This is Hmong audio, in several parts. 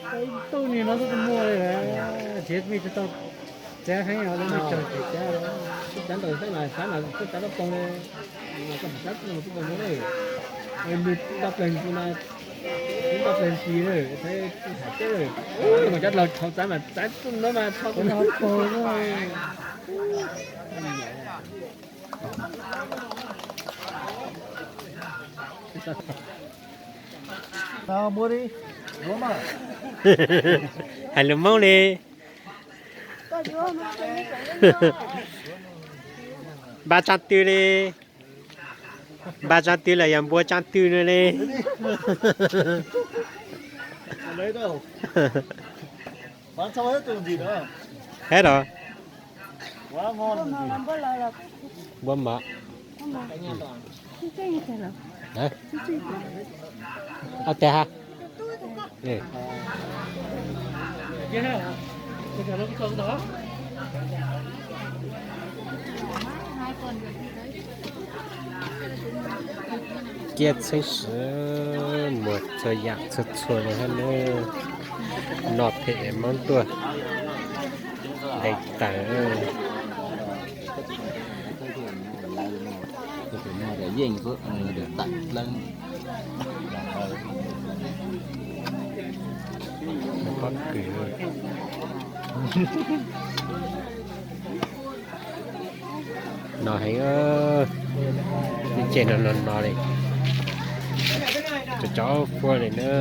Tuj ni no tuj muaj li, txiav mej tsis tau txav heev os, mej tsaws tseem txav, txav ntawm xab mas xav mas txav tau poog li, koj txav tau poog li, nws tau pleeg tus no, nws tau pleeg ntsis lawm, txav tsis tham teb lawm, mas cov laus thaum txav mas txav tuj no mas thaum tuj no poog. Hais lus Hmoob li. Npaj tsaaj twg li? Npaj tsaaj twg los yog npua tsaaj twg no li? Hab los? Npua mov. Ob teg ha. Ciaj txheeb sib muag txhua yam txhua txhua li hab nawb. Noj phem Hmoob tuaj nqis tawm. Pob kws no heev, ib tse no no no li, cov cov fuab li na.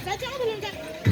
Xav tso ob tug los ntsa.